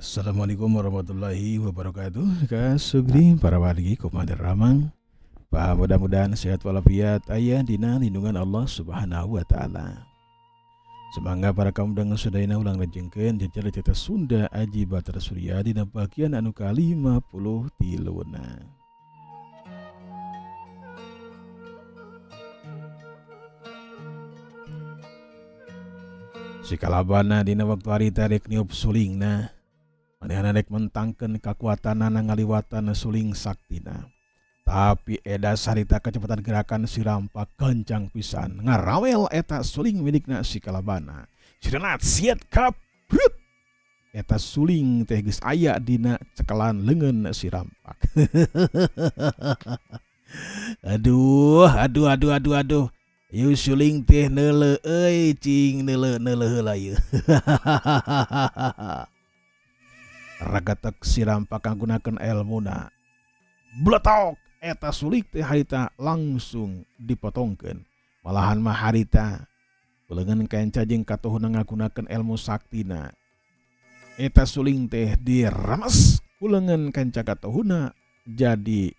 Assalamualaikum warahmatullahi wabarakatuh. Ka Sugri para wargi, kumaha ramang? Pak, mudah-mudahan sehat walafiat, aya dina lindungan Allah Subhanahu wa Taala. Semoga para kaum dengan sadayana ulang lajengkeun jejer cerita Sunda Aji Batara Surya dina bagian anu ka-53na. Si Kalabana dina waktu harita rek niup sulingna. Manehna rek mentangkeun kakuatanana ngaliwatan suling saktina. Tapi edas harita kecepatan gerakan si Rampak gancang pisan. Ngarawel eta suling milikna si Kalabana. Cirenat siet kaput. Eta suling teh geus aya dina cekelan leungeun si Rampak. Aduh, aduh, aduh, aduh, aduh. Ieu suling teh neuleuh euy, cing neuleuh neuleuh heula ieu. Ragatek si Rampak ngagunakeun elmuna. Bletok eta suling teh harita langsung dipotongkeun. Malahan mah harita leungeun kenca jeung katuhuna ngagunakeun elmu saktina. Eta suling teh diremes ku leungeun kenca katuhuna jadi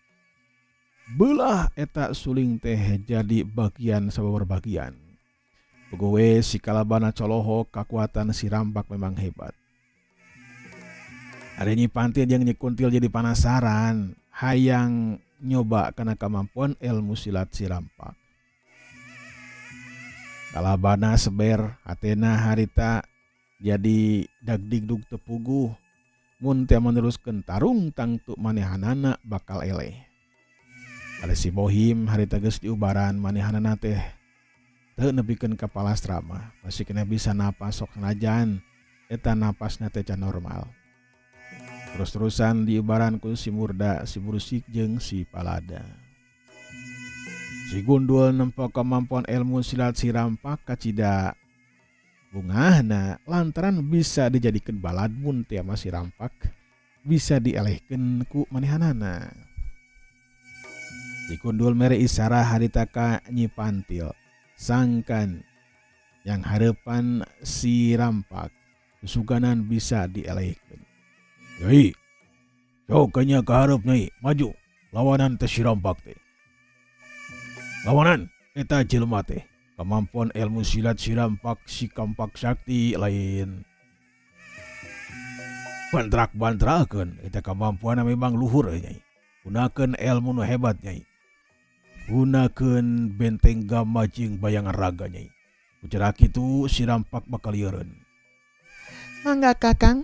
belah eta suling teh jadi bagian sababaraha bagian. Puguh si Kalabana coloho kakuatan si Rampak memang hebat. Ari Nyi Pantil jeung Nyi Kuntil jadi panasaran hayang nyoba kana kemampuan ilmu silat si Rampak. Kalabana seber hatena harita jadi dagdigdug teu puguh. Mun teh meneruskeun tarung tangtu manehanana bakal eleh. Ari si Bohim harita geus diubaran manehanana teh teu nepikeun ka palastra mah, masih kena bisa napas sok sanajan eta napasna teh can normal. Terus-terusan diubaran ku si Murda, si Bursik jeung si Palada. Si Gundul nempo kemampuan ilmu silat si Rampak kacida bungahna lantaran bisa dijadikeun balad mun teh mah si Rampak bisa dielehkeun ku manehanana. Si Gundul mere isarah harita ka Nyi Pantil, sangkan yang hareupan si Rampak susuganan bisa dielehkeun. Nyai, sok nya ka hareup nyai, maju lawanan teh si Rampak teh. Lawanan eta jelema teh, kemampuan ilmu silat si Rampak si Kampak Sakti lain. Bantrak-bantrakeun eta kemampuanna memang luhur nyai. Gunakeun ilmu nu hebat nyai. Gunakeun benteng gama jeung bayangan raga nyai. Ujar kitu si Rampak bakal lieureun. Mangga Kakang,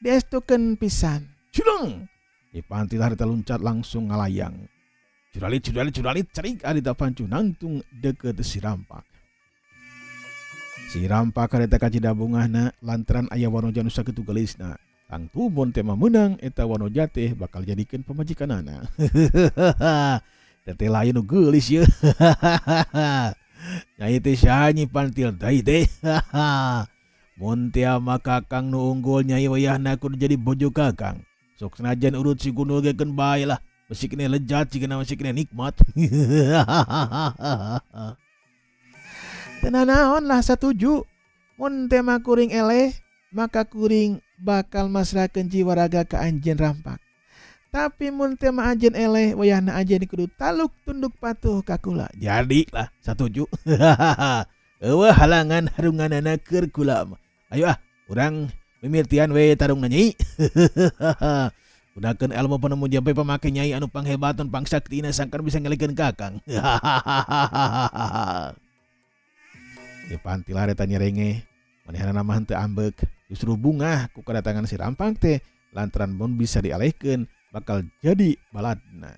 diestukeun pisan. Cileng! Nyi Pantil harita luncat langsung ngalayang. Curalit curalit curalit cerik harita pancu nangtung deukeut si Rampak. Si Rampak harita kacida bungahna lantaran aya wanoja nu sakitu geulisna. Tangtu mun teh mah meunang eta wanoja teh bakal jadikeun pamajikanana. Teteh lain nu geulis ieu. Nyai teh saha Nyi Pantil deui teh. Mun teh mah Kakang nu unggul nyai wayahna kudu jadi bojo Kakang. Sok sanajan urut si Gundul ge keun bae lah. Besi keneh lejat sigana masih keneh nikmat. Teu nanaon lah satuju. Mun teh mah kuring eleh maka kuring bakal masrahkeun jiwa raga ka anjeun Rampak. Tapi mun teh mah anjeun eleh wayahna anjeun kudu taluk tunduk patuh ka kula. Jadi lah satuju. Eueuh halangan harunganana keur kula mah. Ayo ah, urang mimitian we tarungna nyai. Gunakeun ilmu penemu jampe pamake nyai anu panghebatun pangsaktina sangkan bisa ngelikeun Kakang. Nyi Pantil harita nyerenge, manehanana mah henteu ambek, justru bungah ku kedatangan si Rampak teh lantaran mun bisa dialehkeun bakal jadi baladna.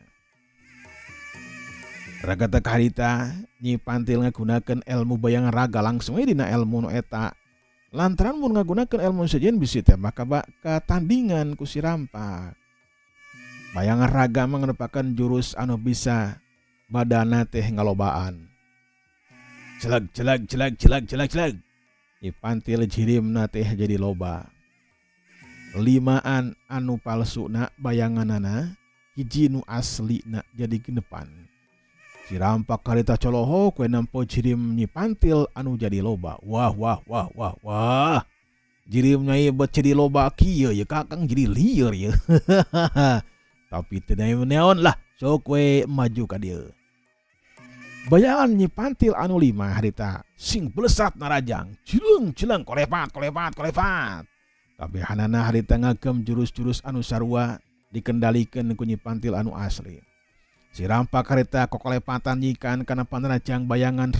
Ragata harita Nyi Pantil ngagunakeun ilmu bayangan raga langsung we dina ilmu nu eta. Lantaran mun ngagunakeun ilmu sejen bisi teh maka katandingan ku si Rampak. Bayangan raga mah merupakan jurus anu bisa badana teh ngalobaan. Celag celag celag celag celag celag. Nyi Pantil jirimna teh jadi loba. Limaan anu palsuna bayanganana, hiji nu aslina jadi genepan. Si Rampak harita coloho kue nempo jirim Nyi Pantil anu jadi loba. Wah wah wah wah wah. Jirim nyai bet jadi loba kieu ye kakang jadi lieur ye. Tapi teu naon lah, sok we maju ka dieu. Bayangan Nyi Pantil anu lima harita sing belesat narajang, cileng cileng kolepat kolepat kolepat. Kabehanana harita ngagem jurus-jurus anu sarua dikendalikan ku Nyi Pantil anu asli. Si Rampak harita kokolepatan nyikan kana panarajang bayangan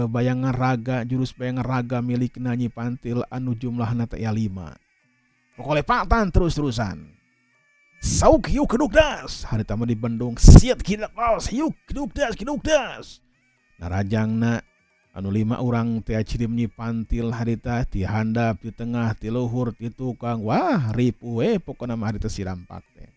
bayangan raga, jurus bayangan raga milikna Nyi Pantil anu jumlahna teh 5. Kokolepatan terus-terusan. Sauk yuk keduk das harita mah dibendung siat kidak das yuk keduk das keduk das. Narajangna anu 5 urang teh cirim Nyi Pantil harita ti handap ti tengah ti luhur ti tukang, wah ripuh we pokona mah harita si Rampak teh.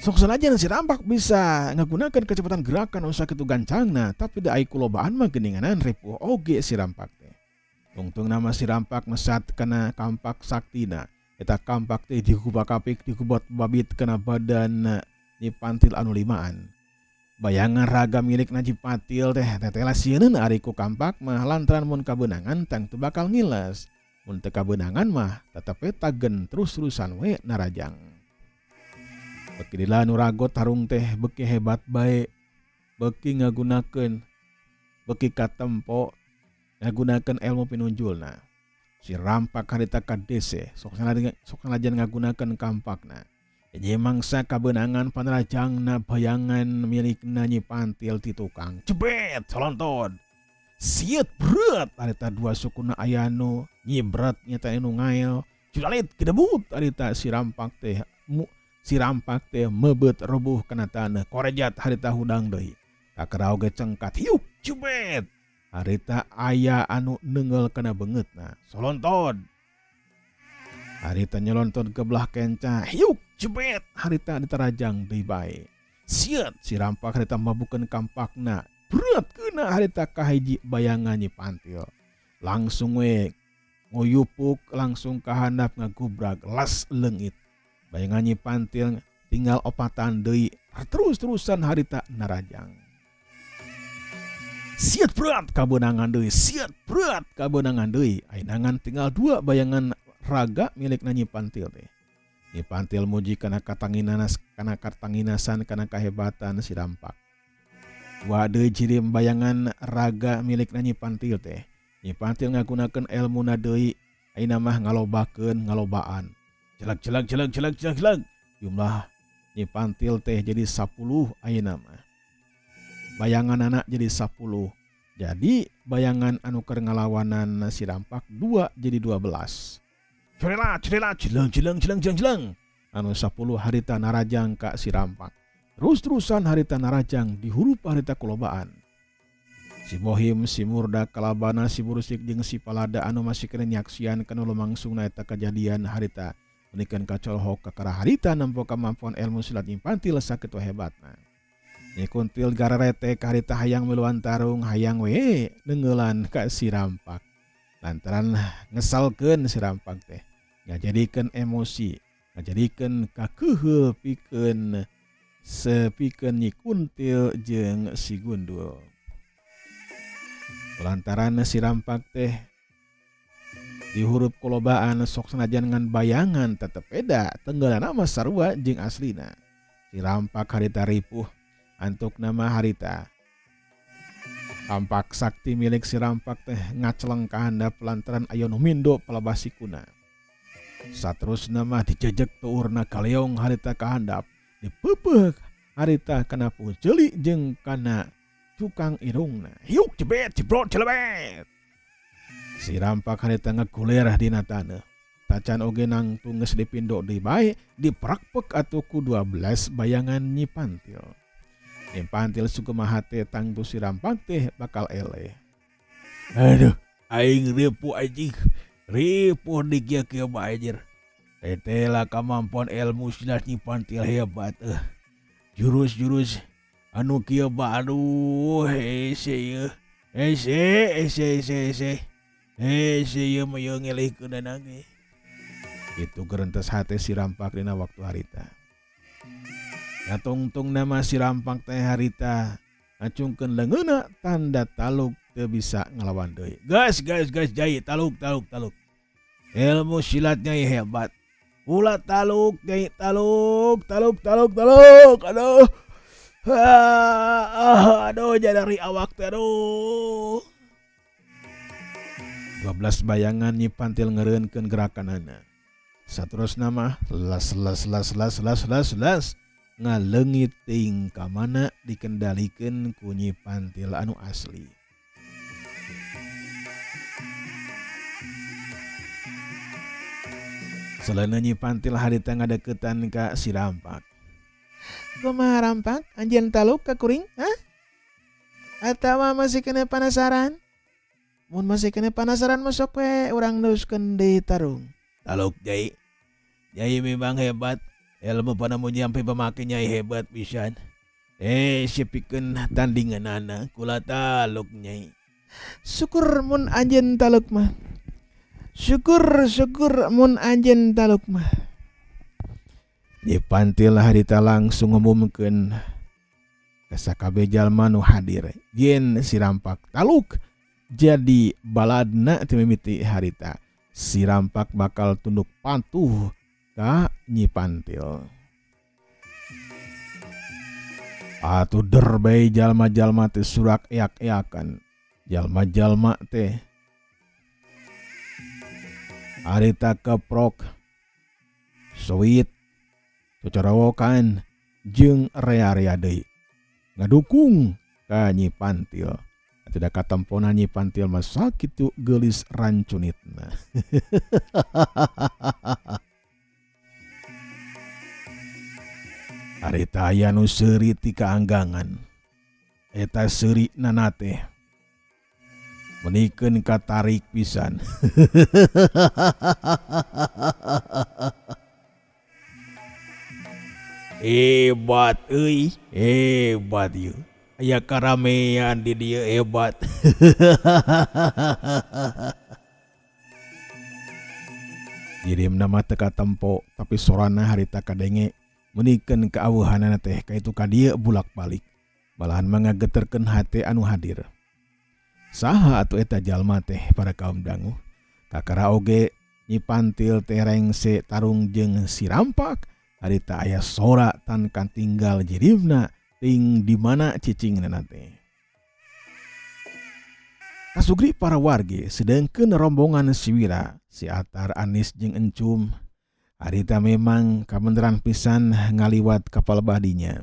Sok sanajan si Rampak bisa ngagunakeun kecepatan gerakan anu sakitu gancangna, tapi da ai kulobaan mah geuninganan ripuh oge si Rampak teh. Tungtung nama si Rampak mesat kana kampak saktina. Eta kampak teh dikubak-kapik dikubat babit kana badan Nyi Pantil anu limaan. Bayangan raga milik Nyi Pantil teh tetela sieun ari ku kampak mah lantaran mun kabeunangan tangtu bakal ngiles. Mun teu kabeunangan mah tetep we tagen terus-terusan we narajang. Beki lila nu ragot tarung teh beki hebat bae, beki ngagunakeun, beki katempo ngagunakeun ilmu pinunjulna. Si Rampak harita kadese sok sanajan ngagunakeun kampakna. Ye mangsa kabeunangan panrajangna bayangan milikna Nyi Pantil ti tukang. Jebet solonton. Sieut berat harita dua sukuna aya nu nyibret nyata anu ngael. Curalit gedebut harita si Rampak teh si Rampak teh meubeut roboh kana taneuh. Korejat harita hudang deui. Kakerau ge cengkat hiuk jebet. Harita aya anu neunggeul kana beungeutna. Solonton. Harita nyelonton ke belah kenca. Hiuk jebet. Harita ditarajang deui bae. Sieut si Rampak harita mabukeun kampakna. Berat kena harita kahiji bayangan Nyi Pantil. Langsung we ngoyupuk langsung kahandap ngagubrag las leungit. Bayangan Nyi Pantil tinggal opatan deui terus-terusan harita narajang. Siat berat kabeunangan deui, siat berat kabeunangan deui. Ayeuna tinggal 2 bayangan raga milik Nyi Pantil teh. Nyi Pantil muji kana katanginanas, kana katanginasan, kana kahebatan si Rampak. Dua deui jirim bayangan raga milik Nyi Pantil teh. Nyi Pantil ngagunakeun elmuna deui, ayeuna mah ngalobakeun ngalobaan. Jelek jelek jelek jelek jelek jelek. Jumlah Nyi Pantil teh jadi 10 ayeuna mah. Bayangan anak jadi 10. Jadi bayangan anu keur ngalawanan si Rampak 2 jadi 12. Cerela cerela jeleng jeleng jeleng jeleng jeleng. Anu 10 harita narajang ka si Rampak. Terus-terusan harita narajang dihurup harita kulobaan. Si Bohim, si Murda, Kalabana, si Bursik jeung si Palada anu masih kena nyaksian kana lumangsungna eta kajadian harita. Menikeun kacolhok kakara harita nempo kemampuan ilmu silat Nyi Pantil sakitu hebatna. Nyi Kuntil gararete harita hayang miluan tarung hayang we neungeulan ka si Rampak. Lantaran ngesalkeun si Rampak teh ngajadikeun emosi, ngajadikeun kakeuheul pikeun sepikeun Nyi Kuntil jeung si Gundul. Lantaran si Rampak teh dihurup kulobaan sok sanajan ngan bayangan tetep beda tenggelan mah sarua jeung aslina. Si Rampak harita ripuh antuk nama harita. Kampak sakti milik si Rampak teh ngaceleng ka handap lantaran aya nu mindo palebah sikuna. Saterusna mah dijejek tuurna kaleong harita ka handap, dipeupeuk harita kana pujeuli jeung kana cukang irungna. Hiuk jebet jebrot jelebet. Si Rampak harita ngaguler dina taneuh. Tacan oge nangtung geus dipindo deui bae, diprakpek atuh ku 12 bayangan Nyi Pantil. Nyi Pantil sukumaha teh tangtu si Rampak teh bakal eleh. Aduh, aing ripuh anjing. Ripuh di kieu-kieu bae anjir. Teteh lah kemampuan ilmu silat Nyi Pantil hebat. Jurus-jurus anu kieu bae aduh hese ieu. Hese hese hese hese. Hese ieu mah ieu ngelehkeunana ge. Itu gerentes hate si Rampak dina waktu harita. Ngatungtung nama si Rampak teh harita ngacungkeun leungeunna tanda taluk teu bisa ngalawan deui. Gas gas gas Jai taluk taluk taluk. Ilmu silat Nyai hebat. Ulah taluk Nyai taluk taluk taluk taluk. Aduh. Ah, aduh jadi awak teh aduh. 12 bayangan Nyi Pantil ngeureunkeun gerakanana. Saterusna mah las las las las las las las ngaleungit teuing ka mana dikendalikeun ku Nyi Pantil anu asli. Saleuna Nyi Pantil harita ngadeukeutan ka si Rampak. Kumaha Rampak, anjeun taluk ka kuring, hah? Atawa masih keneh panasaran? Mun masih keneh panasaran mah sok we urang neruskeun deui tarung. Taluk Nyai. Nyai memang hebat. Ilmu panamu nyampe pamake Nyai hebat pisan. Eh sipikeun tandinganana kula taluk Nyai. Syukur mun anjeun taluk mah. Syukur syukur mun anjeun taluk mah. Nyi Pantil harita langsung ngumumkeun ka sakabeh jalma nu hadir yen si Rampak taluk jadi baladna ti mimiti harita. Si Rampak bakal tunduk patuh ka Nyi Pantil. Atuh der bae jalma-jalma teh surak eak-eakan. Jalma-jalma teh harita keprok seuit cocorowokan jeung rea-rea deui ngadukung ka Nyi Pantil. Tidak katemponan Nyi Pantil mah sakitu geulis rancunitna. Harita aya nu seuri ti kaanggangan. Eta seuri nana teh menikeun katarik pisan. Hebat euy, hebat ieu. Aya karamean di dieu hebat. Jirimna mah teu katempo tapi sorana harita kadenge menikeun kaaweuhanana teh ka itu ka dieu bulak-balik. Malahan mah ngageterkeun hate anu hadir. Saha atuh eta jalma teh para kaum dangu? Kakara oge Nyi Pantil teh rengse tarung jeung si Rampak harita aya sora tan katinggal jirimna ting di mana cicingna teh. Kasugri para wargi sedengkeun rombongan si Wira, si Atar, Anis jeung Encum harita memang kabeneran pisan ngaliwat kapal badinya.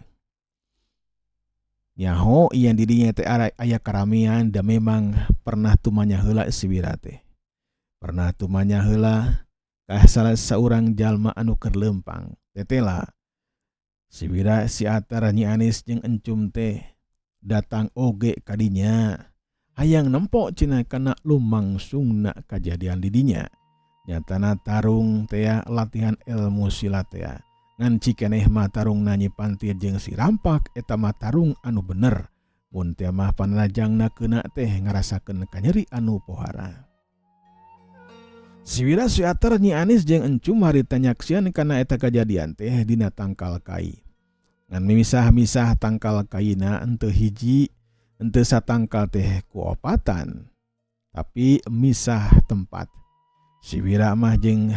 Nyaho ieu didinya teh aya karamean da memang pernah tumanya heula si Wira teh. Pernah tumanya heula ka salah saurang jalma anu keur leumpang. Tetela si Wira, si Atar, Nyi Anis jeung Encum teh datang oge kadinya. Hayang nempo cenah kana lumangsungna kajadian didinya. Nyatana tarung tea latihan ilmu silat tea. Ngan cikeneh mah tarungna Nyi Pantil jeung si Rampak eta mah tarung anu bener. Mun teh mah panrajangna keuna teh ngarasakeun kanyeri anu pohara. Si Wira, si Atar, Nyi Anis jeung Encum harita nyaksian kana eta kajadian teh dina tangkal kai. Ngan misah-misah tangkal kaina henteu hiji, henteu satangkal teh ku opatan, tapi misah tempat. Si Wira mah jeung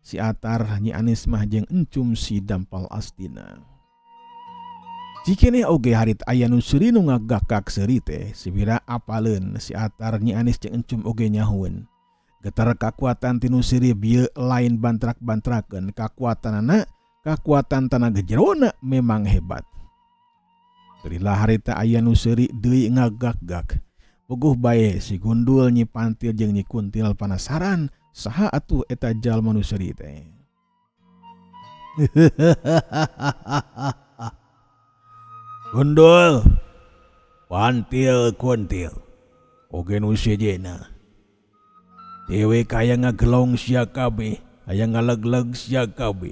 si Atar, Nyi Anis mah jeung Encum si Dampal Astina. Cikeneh oge harit aya nu seuri nu ngagakak seuri teh, si Wira apaleun, si Atar, Nyi Anis jeung Encum oge nyahueun. Getar kakuatan tinu seuri bieu lain bantrak-bantrakeun, kakuatanana, kakuatan tanaga jerona memang hebat. Terilah harita aya nu seuri deui ngagak-gak. Puguh bae si Gundul, Nyi Pantil jeung Nyi Kuntil panasaran saha atuh eta jalma nu seuri teh. Gundul, Pantil, Kuntil, oge nu sejena. Dewek aya ngagelong sia kabeh, aya ngalegleg sia kabeh.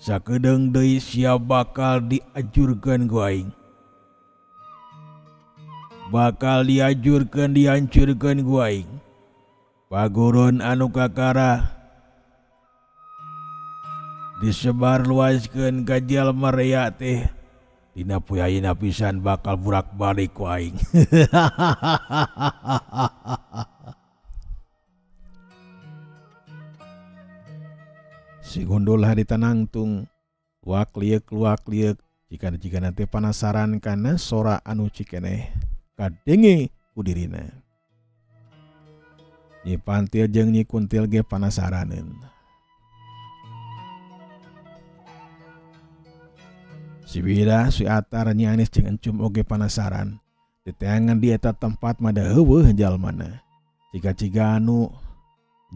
Sakedeung deui sia bakal diajurkeun ku aing. Bakal diajurkeun, dihancurkeun ku aing. Paguron anu kakara disebarluaskeun ka jalma rea teh Dina poe ayeuna pisan bakal burak-balik ku aing. Si gundul harita nangtung luak lieuk luak lieuk jika-jika teh panasaran kana sora anu cikeneh kadenge ku dirina. Nyi Pantil jeung Nyi Kuntil ge panasaraneun. Si Wira, si Atar, Nyi Anis jeung Encum oge panasaran. Diteangan di eta tempat mah da heueuh jalmana. Ciga-ciga anu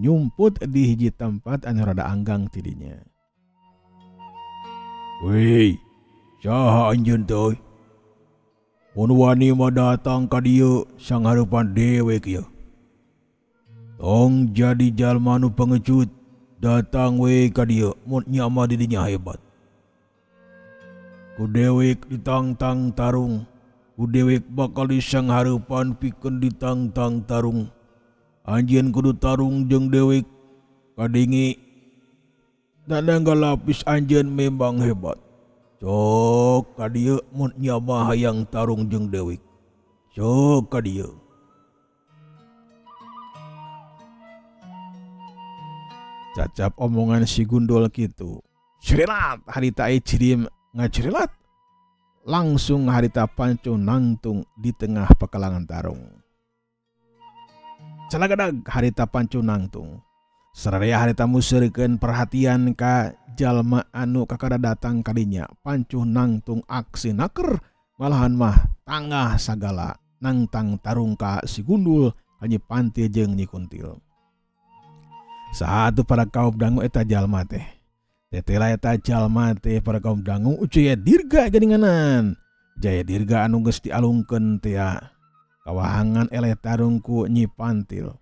nyumput di hiji tempat anu rada anggang tidinya. Wih, saha anjeun teh? Mun wani mah datang ka dieu sanghareupan dewek ieu. Tong jadi jalma nu pengecut, datang we ka dieu mun nya mah di dinya hebat. Ku dewek ditangtang tarung, ku dewek bakal disanghareupan pikeun ditangtang tarung. Anjeun kudu tarung jeung dewek kadingi. Danangga lapis anjeun memang hebat. Sok ka dieu mun nya mah hayang tarung jeung dewek. Sok ka dieu. Cacap omongan si gundul kitu. Cerilat harita ai cirim ngacerilat. Langsung harita panco nangtung di tengah pekalangan tarung. Calagadag harita panco nangtung. Sararea harita museurkeun perhatian ka jalma anu kakara datang kadinya. Panco nangtung aksi naker malahan mah tangah sagala nangtang tarung ka si gundul ka Nyi Pantil jeung Nyi Kuntil. Saha atuh para kaum dangu eta jalma teh? Tetela eta jalma teh para kaum dangu Jaya Dirga geuninganan. Jaya Dirga anu geus dialungkeun teh kawahangan eleh tarung ku Nyi Pantil.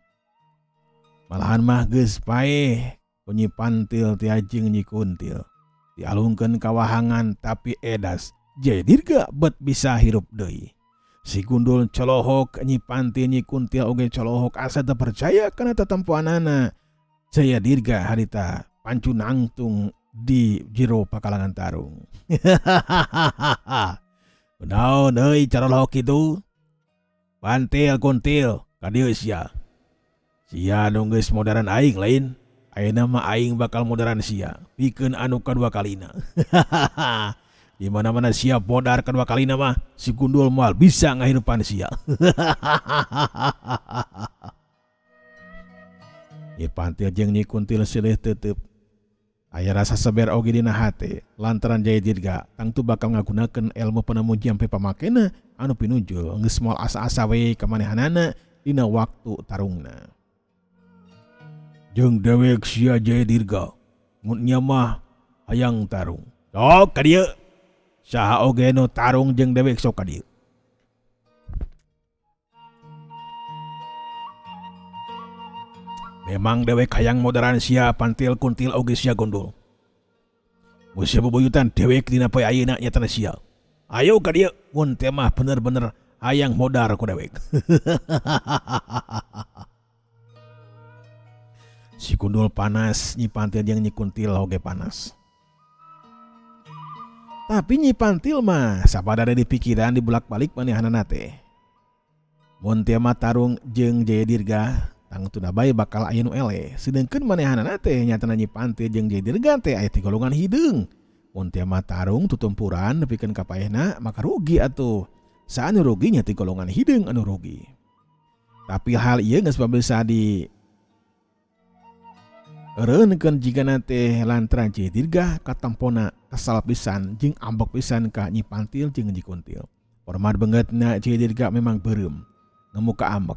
Malahan mah geus paeh ku Nyi Pantil teh jeung Nyi Kuntil. Dialungkeun kawahangan tapi edas Jaya Dirga bet bisa hirup deui. Si gundul colohok, Nyi Pantil Nyi Kuntil oge colohok asa teu percaya kana tetempoanana. Jaya Dirga harita pancu nangtung di jero pakalangan tarung. Kunaon euy colohok kitu? Pantil kuntil ka dieu sia. Sia nu geus modaran aing lain. Ayeuna mah aing bakal modaran sia. Pikeun anu kadua kalina. Di mana-mana sia modar kadua kalina mah si gundul moal bisa ngahirupan sia. Nyi Pantil jeung Nyi Kuntil silih teuteub. Aya rasa seber oge dina hate lantaran Jaya Dirga tangtu bakal ngagunakeun ilmu penemu jampe pamakena anu pinunjul geus moal asa-asa we kamanehanana dina waktu tarungna. Jeung dewek sia Jaya Dirga mun nya mah hayang tarung. Sok ka dieu. Saha oge nu tarung jeung dewek sok ka dieu. Memang dewek hayang modaran sia Pantil Kuntil oge sia gondol. Mun sia bubuyutan dewek dina poe ayeuna nyatana sia. Ayo ka dieu mun teh mah bener-bener hayang modar ku dewek. Si gundul panas, Nyi Pantil jeung Nyi Kuntil oge panas. Tapi Nyi Pantil mah sapada di pikiran dibulak-balik manehanana teh. Mun teh mah tarung jeung Jaya Dirga tangtuna bae bakal aya nu eleh. Sedengkeun manehanana teh nyatana Nyi Pantil jeung Jaya Dirga teh aya ti golongan hideung. Mun teh mah tarung tutumpuran nepikeun ka paehna maka rugi atuh. Saanu rugi nya ti golongan hideung anu rugi. Tapi hal ieu geus bisa di eureunkeun jigana teh lantaran Jaya Dirga katempona kesal pisan jeung ambek pisan ka Nyi Pantil jeung Nyi Kuntil. Format beungeutna Jaya Dirga memang beureum nemu ka ambek.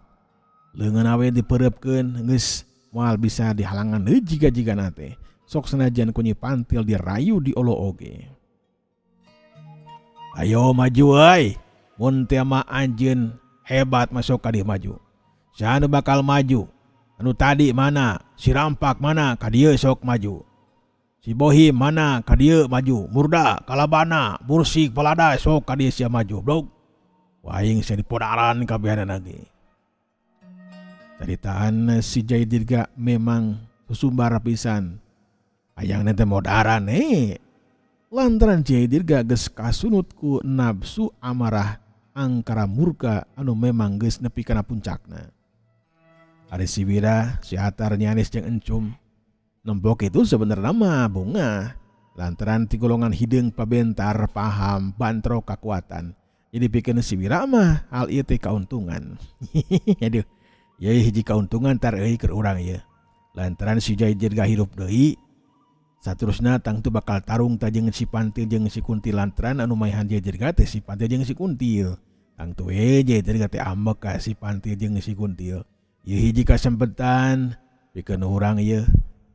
Leungeun awe dipereupkeun geus moal bisa dihalangan deui jiga-jigana teh. Sok sanajan ku Nyi Pantil dirayu diolo oge. Ayo maju euy. Mun teh mah anjeun hebat masuk ka dieu maju. Saha nu bakal maju? Anu tadi mana? Si Rampak mana? Ka dieu sok maju. Si Bohim mana? Ka dieu maju. Murda, Kalabana, Bursik, Palada sok ka dieu sia maju. Blog. Wah aing sia dipodaran kabehanana ge. Caritaan si Jaya Dirga memang susumbar pisan. Hayang teh modaran. Lantaran Jaya Dirga geus kasunut ku nafsu amarah angkara murka anu memang geus nepi kana puncakna. Ari si Wira, si Atar, Nyi Anis jeung Encum nembok itu sebenarnya mah bungah lantaran ti golongan hideung pabentar paham bantrok kakuatan. Jadi pikeun si Wira mah hal ieu teh kauntungan. Aduh, ieu hiji kauntungan tar euy keur urang ieu. Lantaran si Jaya Dirga hirup deui, saterusna tangtu bakal tarung tah jeung si Pantil jeung si Kuntil lantaran anu maehan Jaya Dirga teh si Pantil jeung si Kuntil. Tangtu we Jaya Dirga teh ambek ka si Pantil jeung si Kuntil. Ieu hiji kasempetan pikeun urang ieu.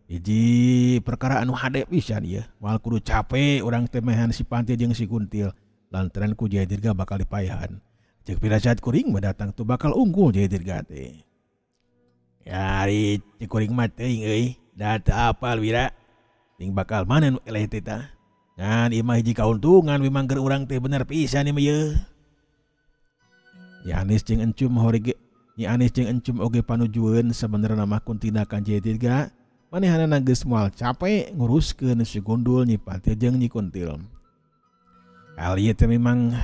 Hiji perkara anu hade pisan ieu. Moal kudu cape urang teh maehan si Pantil jeung si Kuntil lantaran ku Jaya Dirga bakal dipaehan. Ceuk pirasat kuring mah datang tu bakal unggul Jaya Dirga teh. Ya ari ceuk kuring mah teuing euy, da teu apal Wira. Ting bakal mana nu eleh teh tah. Ngan ieu mah hiji kauntungan memang keur urang teh bener pisan ieu mah ieu. Nyi Anis jeung Encum horege Nyi Anis jeung Encum oge panujueun sabenerna mah kun tindakan Jaya Dirga manehanana geus moal cape nguruskeun si Gundul Nyi Pantil jeung Nyi Kuntil. Hal ieu teh memang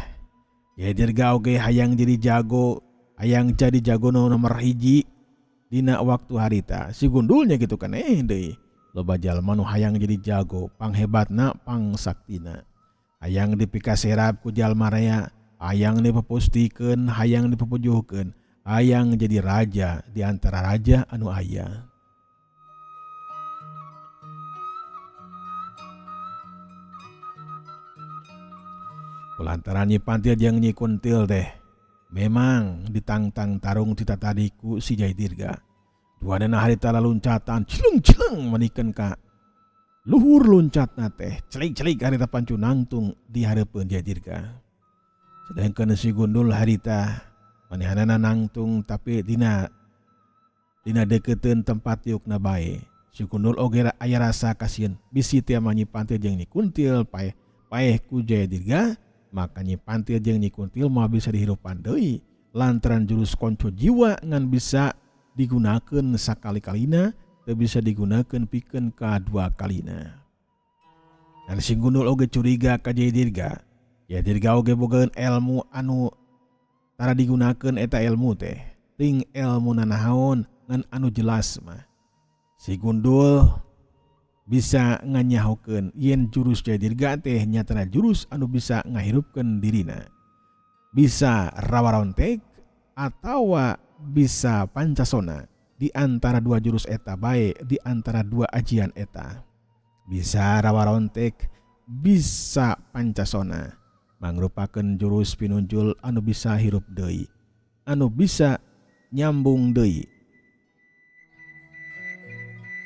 Jaya Dirga oge hayang jadi jago, hayang jadi jago nu nomor hiji dina waktu harita. Si Gundulnya gitu kan deui. Loba jalma nu hayang jadi jago, panghebatna, pangsaktina. Hayang dipikaserap ku jalma rea, hayang dipepustikeun, hayang dipepujuhkeun, hayang jadi raja di antara raja anu aya. Kulantaran Nyi Pantil jeung Nyi Kuntil teh memang ditangtang tarung ti tatadi ku si Jaya Dirga. Duanana harita laluncatan cileng-cileng manikeun ka luhur luncatna teh celik-celik harita pancu nangtung di hareupeun Jaya Dirga. Sedangkan si Gundul harita manehanana nangtung tapi dina deukeuteun tempat tiukna bae. Si Gundul oge aya rasa kasieun bisi teh mah Nyi Pantil jeung Nyi Kuntil paeh ku Jaya Dirga, maka Nyi Pantil jeung Nyi Kuntil moal bisa dihirupan deui lantaran jurus konco jiwa ngan bisa digunakeun sakali-kalina teu bisa digunakeun pikeun kadua kalina. Dan si Gundul oge curiga ka Jaya Dirga. Jaya Dirga oge bogaeun ilmu anu tara digunakeun eta ilmu teh. Ting ilmu nanaon ngan anu jelas mah. Si Gundul bisa nganyahokeun yen jurus Jaya Dirga teh nyatana jurus anu bisa ngahirupkeun dirina. Bisa rawarontek atawa bisa pancasona di antara dua jurus eta bae, di antara dua ajian eta. Bisa rawarontek, bisa pancasona, mangrupakeun jurus pinunjul anu bisa hirup deui, anu bisa nyambung deui.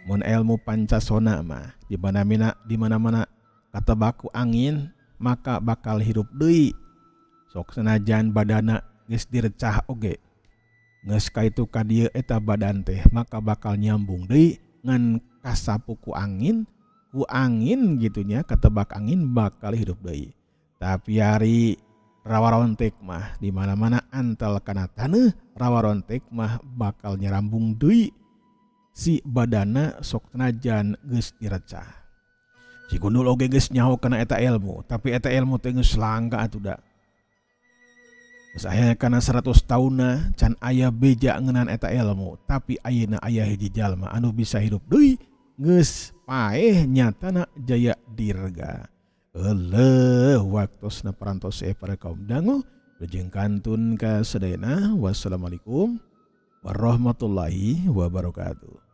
Mun ilmu pancasona mah di mana-mana katebaku angin maka bakal hirup deui. Sok senajan badana geus direcah oge, geus kaitu ka dieu eta badan teh maka bakal nyambung deui ngan kasapu ku angin, ku angin gitunya katebak angin bakal hirup deui. Tapi ari rawarontek mah di mana-mana antel kana taneuh, rawarontek mah bakal nyarambung deui si badana sok senajan geus direcah. Si Gundul oge geus nyaho kana eta ilmu, tapi eta ilmu teh geus langka atuh da. Geus aya kana 100 taunna can aya beja ngeunaan eta ilmu, tapi ayeuna aya hiji jalma anu bisa hirup deui geus paeh nyatana Jaya Dirga. Eleuh waktosna parantos para kaum dangu lujeng kantun ka sadayana. Wassalamualaikum warahmatullahi wabarakatuh.